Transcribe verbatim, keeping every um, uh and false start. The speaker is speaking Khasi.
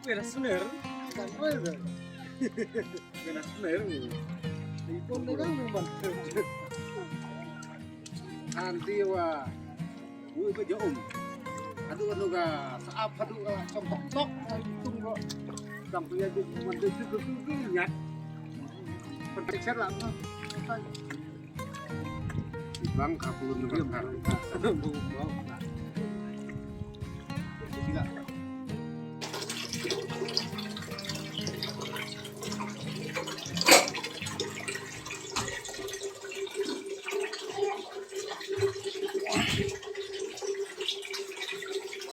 Wait a snare. Wait a snare. Anti wa. Ui ba jom. Aduh, aduh, ka saap, aduh, ka song tok tok, tung ko. Dang tu ya tu, man tu tu tu tu nyat. Penting ser lah. Bang ka pulun ni bang. Aduh, bau, bau. Tidak.